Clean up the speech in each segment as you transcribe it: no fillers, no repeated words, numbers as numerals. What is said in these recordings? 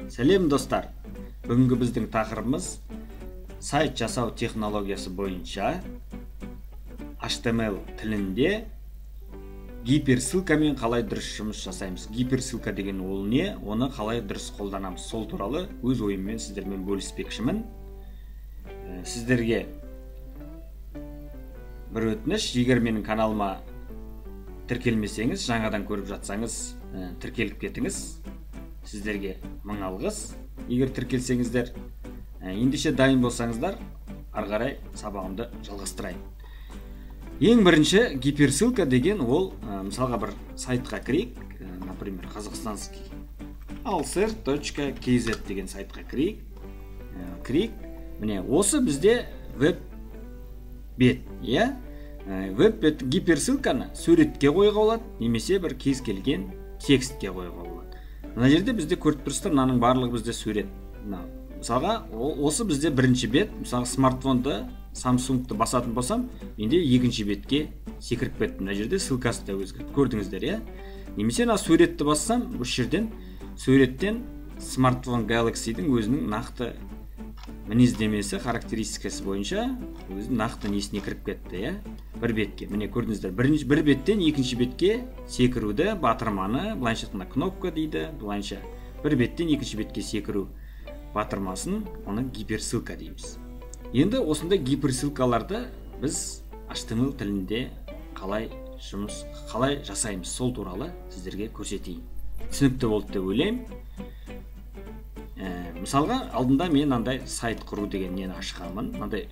Сәлем достар. Бүгінгі біздің тақырыбымыз сайт жасау технологиясы бойынша HTML тілінде гиперссылкамен қалай дұрыс жұмыс жасаймыз. Гиперссылка деген ол не, оны қалай дұрыс қолданамыз, сол туралы өз ойыммен сіздермен бөліспекшімін. Сіздерге бір өтініш, егер менің каналыма тіркелмесеңіз, жаңадан көріп жатсаңыз, тіркеліп кетіңіз. Сіздерге мың алғыс, егер тіркелсеңіздер. Ендеше дайын болсаңыздар, ары қарай сабағымды жалғастырайын. Ең бірінші гиперссылка деген ол, мысалға бір сайтқа кірейік, например, казахстанский alser.kz деген сайтқа кірейік. Кірейік. Міне, осы бізде веб бет, иә? Веб бет гиперссылканы суретке қоюға болады, немесе бір кез келген текстке қоюға болады. Мына жерде бізде көріп тұрсыздар, мынаның барлығы бізде сурет. Мына, мысалға, осы бізде бірінші бет. Мысалға, смартфонды, Samsung'ты басатын болсам, менде екінші бетке секіріп кетті. Мына жерде ссылкасы да өзгерді. Көрдіңіздер, иә? Немесе мына суретті бассам, осы жерден суреттен смартфон Galaxy'дің өзінің нақты мінездемесі, характеристикасы бойынша өзінің нақты несіне кіріп кетті, иә? Бір бетке. Міне көрдіңіздер, бір беттен екінші бетке секіруді, батырманы, былайынша айтқанда кнопка дейді, былайынша бір беттен екінші бетке секіру батырмасын, оны гиперссылка дейміз. Енді осындай гиперссылкаларды біз HTML тілінде қалай жұмыс, қалай жасаймыз, сол туралы сіздерге көрсетейін. Түсінікті болды деп ойлаймын. Мысалға, алдында мен мынандай сайт құру деген нені ашқанмын. Мынандай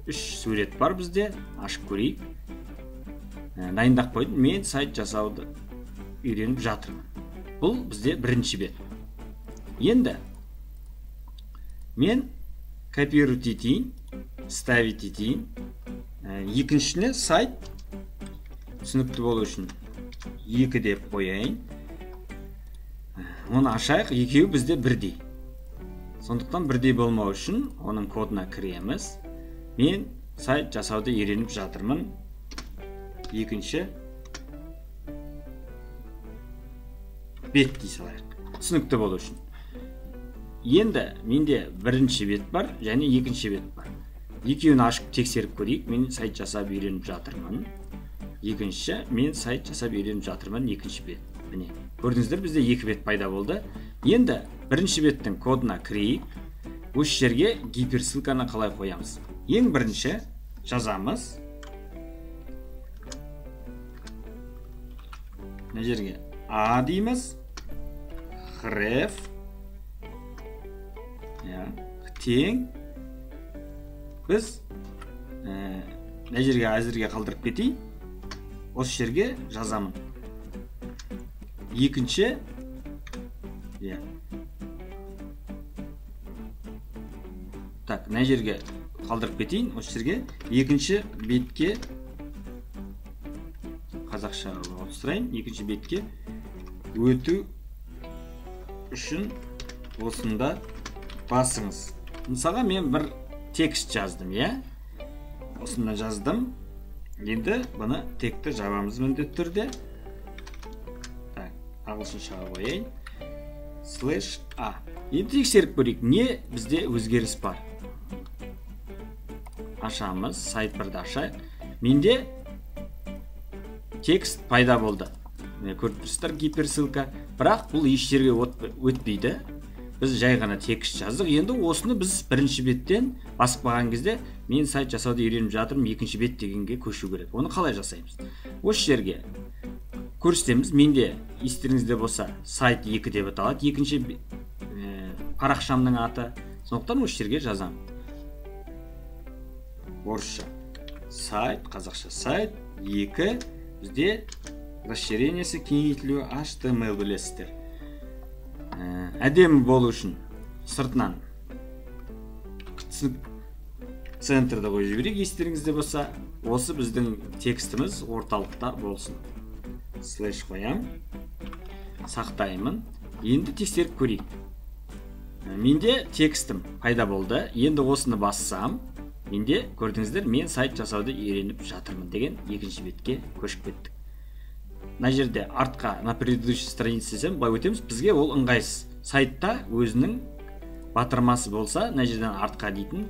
үш сурет бар бізде, ашып көрейік. Дайындап қойдым. Мен сайт жасауды үйреніп жатырмын. Бұл бізде бірінші бет. Енді мен копировать етейін, ставить етейін. Екіншісіне сайт түсінікті болу үшін 2 деп қояйын. Оны ашайық, екеуі бізде бірдей. Сондықтан бірдей болмау үшін оның кодына кіреміз. Мен сайт жасауды үйреніп жатырмын. Екінші бет дей салайық, түсінікті болу үшін. Енді менде бірінші бет бар және екінші бет бар. Екеуін ашып тексеріп көрейік. Мен сайт жасап үйреніп жатырмын. Екінші, мен сайт жасап үйреніп жатырмын, екінші бет. Міне, көрдіңіздер, бізде екі бет пайда болды. Енді бірінші беттің кодына кірейік. Осы жерге гиперссылканы қалай қоямыз? Ең бірінші жазамыз. Мына жерге А дейміз. Href. Иә, тең. Біз мына жерге әзірге қалдырып кетейін. Осы жерге жазамын. Екінші, иә. Так, мына жерге қалдырып кетейін, осы жерге екінші бетке қазақша ауыстырайын. Екінші бетке өту үшін осында басыңыз. Мысалға, мен бір текст жаздым, иә? Осында жаздым. Енді бұны текті жабамыз міндетті түрде. Так, ағылшыншаға қояйын. Слэш А. Енді тексеріп көрейік, не бізде өзгеріс бар. Ашамыз, сайт бірді ашайық. Менде текст пайда болды. Міне көріп тұрсыздар, гиперссылка. Бірақ бұл еш жерге өтпейді. Біз жай ғана текст жаздық. Енді осыны біз бірінші беттен басып қалған кезде мен сайт жасауды үйреніп жатырмын, екінші бет дегенге көшу керек. Оны қалай жасаймыз? Осы жерге көрсетеміз. Менде естеріңізде болса сайт 2 деп аталады, екінші парақшамның аты. Сондықтан осы жерге жазамын. Орысша сайт, қазақша сайт 2, бізде расширениесі кеңейтілуі HTML білесіздер. Әдемі болу үшін сыртынан центрді қойып жіберейік, естеріңізде болса. Осы біздің текстіміз орталықта болсын. Слэш қоям, сақтаймын. Енді тексеріп көрейік. Менде текстім пайда болды. Енді осыны бассам, менде көрдіңіздер, мен сайт жасауды үйреніп жатырмын деген екінші бетке көшіп кеттік. Мына жерде артқа на предыдущей странице десем, былай өтеміз, бізге ол ыңғайсыз. Сайтта өзінің батырмасы болса, мына жерден артқа дейтін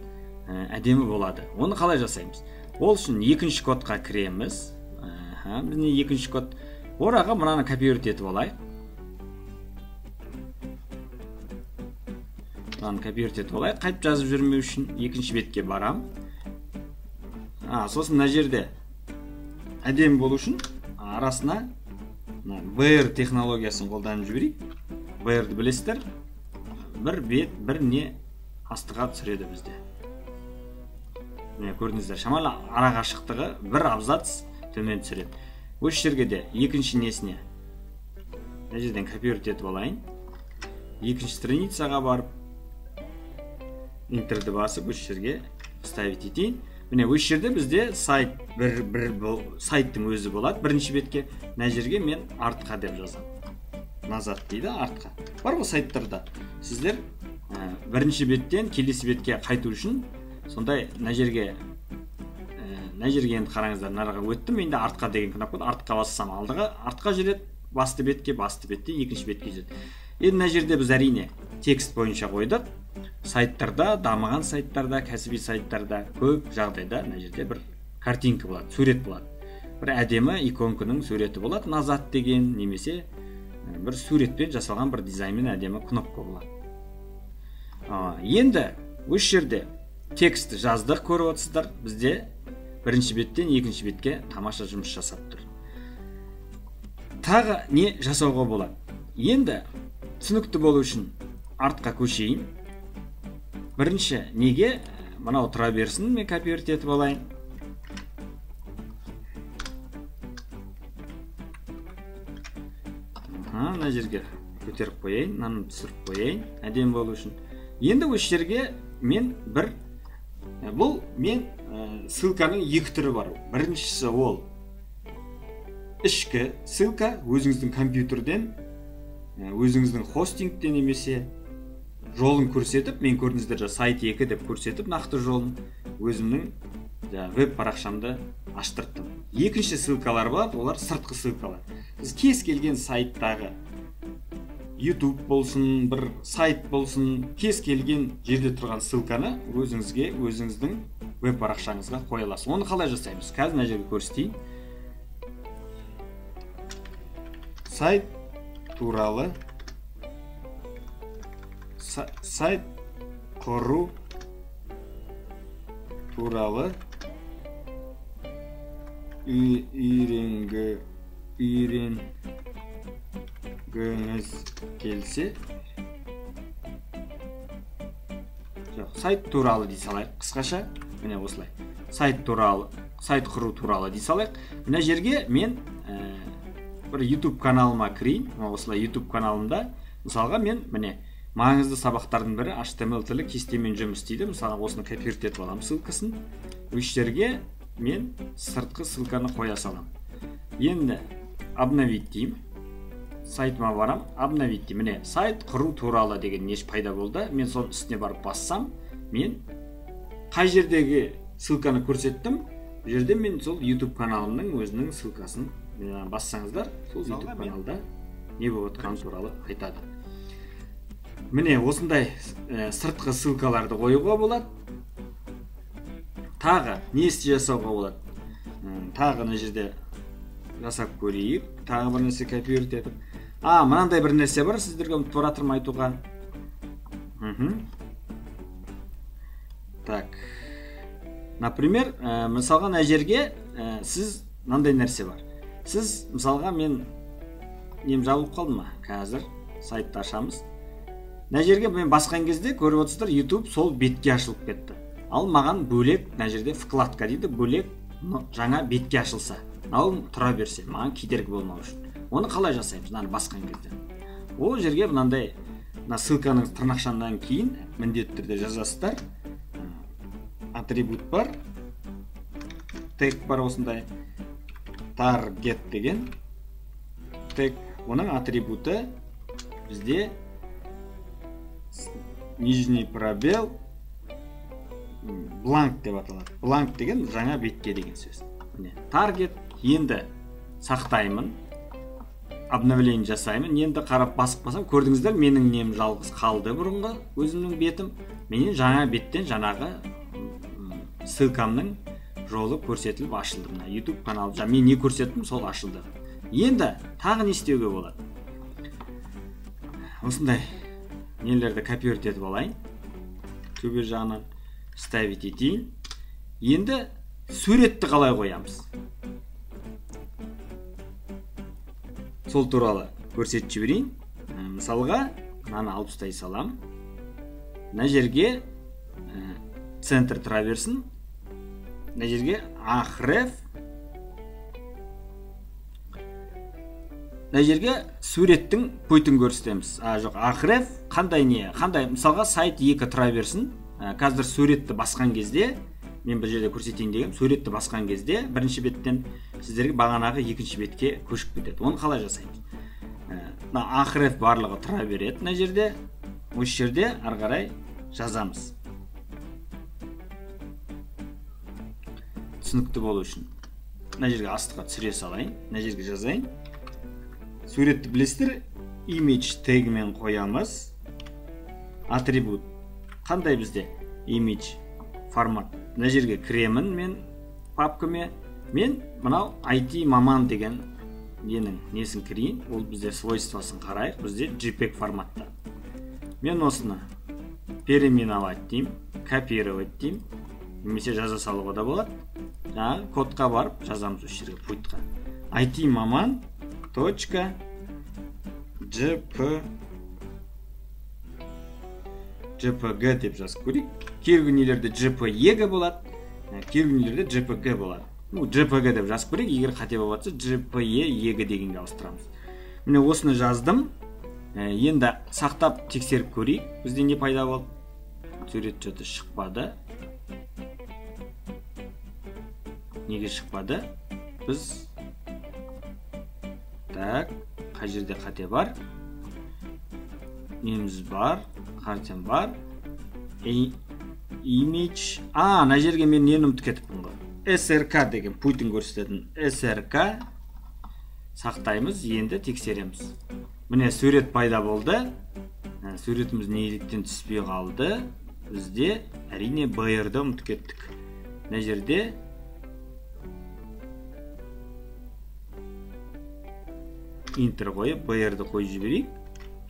әдемі болады. Оны қалай жасаймыз? Ол үшін екінші кодқа кіреміз. Міне екінші код. Ораға мынаны копировать етіп алайық. Мынаны копировать етіп алайық. Қайтып жазып жүрмеу үшін екінші бетке барам. Сосын мына жерде әдемі болу үшін арасына BR технологиясын қолданып жіберейік. BR-ді білесіздер. Бір бет, бір не астыға түсіреді бізде. Міне көрдіңіздер, шамалы ара қашықтығы бір абзац төмен түсіреді. Осы жерге де екінші несіне мына жерден копировать етіп алайын. Екінші страницаға барып Enter'ді басып осы жерге вставить етейін. Міне осы жерде бізде сайт бір сайттың өзі болады бірінші бетке. Мына жерге мен артқа деп жазамын. Назад дейді, артқа. Бар ғой сайттарда. Сіздер бірінші беттен келесі бетке қайту үшін сондай мына жерге енді қараңыздар, мынаға өттім, енді артқа деген кнопка, артқа бассам алдыға, артқа жүреді, басты бетке, басты бетте екінші бетке жүреді. Енді мына жерде біз әрине текст бойынша қойдық. Сайттарда, дамыған сайттарда, кәсіби сайттарда көп жағдайда мына жерде бір картинка болады, сурет болады. Бір әдемі иконканың суреті болады, назад деген немесе бір суретпен жасалған бір дизайнмен әдемі кнопка болады. Енді осы жерде текстті жаздық, көріп отырсыздар, бізде бірінші беттен екінші бетке тамаша жұмыс жасап тұр. Тағы не жасауға болады? Енді түсінікті болу үшін артқа көшейін. Бірінші неге мынау тұра берсін, мен копировать етіп алайын. Мына жерге көтеріп қояйын, мынаны түсіріп қояйын, әдемі болу үшін. Енді осы жерге мен бір бұл мен ссылканың екі түрі бар. Біріншісі ол ішкі ссылка, өзіңіздің компьютерден, өзіңіздің хостингтен немесе жолын көрсетіп, мен көрдіңіздер, сайт 2 деп көрсетіп, нақты жолын өзімнің веб парақшамды аштырттым. Екінші ссылкалар болады, олар сыртқы ссылкалар. Сіз кез келген сайттағы YouTube болсын, бір сайт болсын, кез келген жерде тұрған ссылканы өзіңізге, өзіңіздің веб парақшаңызға қоя аласыз. Оны қалай жасаймыз? Қазір мына жерге көрсетейін. Сайт туралы, сайт құру туралы үйренгіңіз келсе, жоқ, сайт туралы дей салайық қысқаша, міне осылай. Сайт туралы, сайт құру туралы дей салайық. Мына жерге мен бір YouTube каналыма кірейін. Осылай YouTube каналымда мысалға мен міне маңызды сабақтардың бірі HTML тілі кестемен жұмыс істейді. Мысалға осыны копировать етіп аламын ссылкасын. Осы жерге мен сыртқы ссылканы қоя саламын. Енді обновить деймін. Сайтыма барам, обновить деймін. Міне сайт құру туралы деген неш пайда болды. Мен соның үстіне барып бассам, мен қай жердегі ссылканы көрсеттім, бұл жерде мен сол YouTube каналымның өзінің ссылкасын бассаңыздар, сол YouTube каналда не болып жатқаны туралы айтады. Міне осындай сыртқы ссылкаларды қоюға болады. Тағы не жасауға болады? Тағы мына жерде жасап көрейік. Тағы бір нәрсе копировать етіп. Мынандай бір нәрсе бар, сіздерге ұмытып баратырмын айтуға. Так. Например, мысалға мына жерге сіз мынандай нәрсе бар. Сіз мысалға мен нем жабылып қалды ма? Қазір сайтты ашамыз. Мына жерге мен басқан кезде көріп отырсыздар, YouTube сол бетке ашылып кетті. Ал маған бөлек мына жерде вкладка дейді, бөлек жаңа бетке ашылса, ал тұра берсе, маған кедергі болмау үшін. Оны қалай жасаймыз? Мынаны басқан кезде. Ол жерге мынандай мына ссылканың тырнақшадан кейін міндетті түрде жазасыздар. Атрибут бар, тег бар осындай. Target деген тег, оның атрибуты бізде нижний пробел бланк деп аталады. Бланк деген жаңа бетке деген сөз. Міне target. Енді сақтаймын. Обновление жасаймын. Енді қарап басып басам, көрдіңіздер, менің нем жалғыз қалды бұрынғы өзімнің бетім. Менен жаңа беттен жаңағы ссылкамның жолы көрсетіліп ашылды. Мына YouTube каналы, жаңа мен не көрсеттім, сол ашылды. Енді тағы не істеуге болады? Осындай нелерді копировать етіп алайын. Төбе жағынан ставить етейін. Енді суретті қалай қоямыз? Сол туралы көрсетіп жіберейін. Мысалға, мынаны алып тастай салам. Мына жерге центр тұра берсін. Мына жерге a href. Мына жерге суреттің пультін көрсетеміз. Жоқ, a href қандай не? Қандай? Мысалға, сайт 2 тұра берсін. Қазір суретті басқан кезде, мен бір жерде көрсетейін дегенім, суретті басқан кезде бірінші беттен сіздерге бағанағы екінші бетке көшіп кетеді. Оны қалай жасаймыз? Мына a href барлығы тұра береді мына жерде. Осы жерде ары қарай жазамыз. Түсінікті болу үшін мына жерге астыға түсіре салайын, мына жерге жазайын. Суретті білесіздер, image тегімен қоямыз. Атрибут қандай бізде? Image формат. Мына жерге кіремін мен папкаме. Мен мынау IT маман деген ненің несін кірейін. Ол бізде свойствосын қарайық. Бізде JPEG форматта. Мен осыны переименовать деймін, копировать деймін. Немесе жаза салуға да болады. Жаңағы кодқа барып жазамыз осы жерге, пультқа. IT маман точка JPG деп жазып көрейік. Кейбір нелерде JPEG болады, кейбір нелерде JPG болады. JPG деп жазып көрейік, егер қате болып жатса JPEG дегенге ауыстырамыз. Міне осыны жаздым. Енді сақтап тексеріп көрейік. Бізде не пайда болды? Сурет что-то шықпады. Неге шықпады? Біз так, қай жерде қате бар? Неміз бар, қатем бар. Image. Мына жерге мен нені ұмытып кетіппін ғой. SRK деген пультін көрсететін SRK сақтаймыз, енді тексереміз. Міне сурет пайда болды. Суретіміз неліктен түспей қалды? Бізде әрине BR-ді ұмытып кеттік. Мына жерде Enter қойып, BR-ді қойып жіберейік.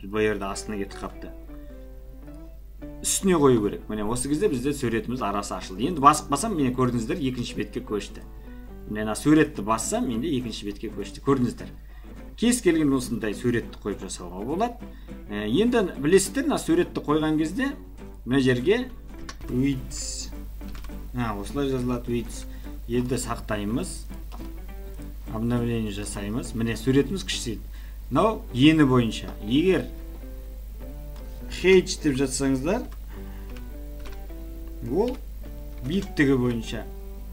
BR-ді астына кетіп қапты. Үстіне қою керек. Міне осы кезде бізде суретіміз арасы ашылды. Енді басып басам, міне көрдіңіздер, екінші бетке көшті. Міне ана суретті бассам, менде екінші бетке көшті. Көрдіңіздер. Кез келген осындай суретті қойып жасауға болады. Енді білесіздер, мына суретті қойған кезде мына жерге width, осылай жазылады width. Енді сақтаймыз. Обновление жасаймыз. Міне суретіміз кішірейді. Мынау ені бойынша. Егер H деп жатсаңыздар, ол биіктігі бойынша,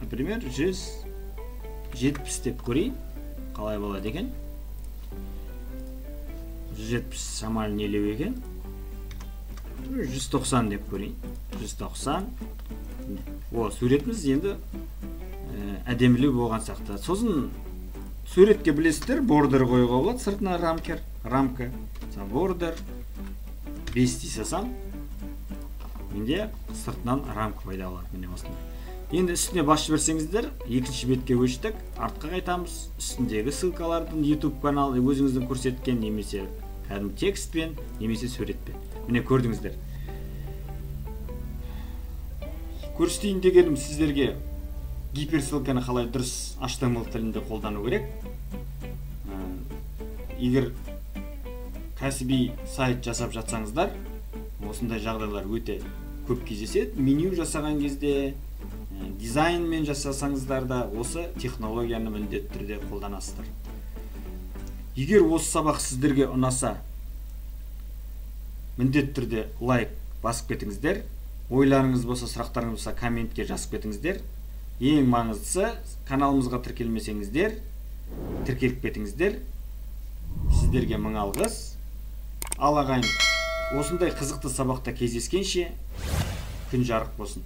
например, 170 деп көрейін, қалай болады екен? 170 шамалы нелеу екен? 190 деп көрейін. 190. О, суретіміз енді әдемілеу болған сияқты. Сосын суретке білесіздер, бордер қоюға болады, сыртына рамка. Бордер 5 дей салсам, менде сыртынан рамка пайда болады. Міне осындай. Енді үстіне басып жіберсеңіздер, екінші бетке көштік, артқа қайтамыз. Үстіндегі ссылкалардың YouTube каналы өзіңіздің көрсеткен, немесе кәдімгі текстпен, немесе суретпен. Міне көрдіңіздер. Көрсетейін дегенім сіздерге гиперссылканы қалай дұрыс HTML тілінде қолдану керек. Егер кәсіби сайт жасап жатсаңыздар, осындай жағдайлар өте көп кездеседі. Меню жасаған кезде, дизайнмен жасасаңыздар да осы технологияны міндетті түрде қолданасыздар. Егер осы сабақ сіздерге ұнаса, міндетті түрде лайк басып кетіңіздер. Ойларыңыз болса, сұрақтарыңыз болса, комментке жазып кетіңіздер. Ең маңыздысы, каналымызға тіркелмесеңіздер, тіркеліп кетіңіздер. Сіздерге мың алғыс. Ал ағайын, осындай қызықты сабақта кездескенше күн жарық болсын.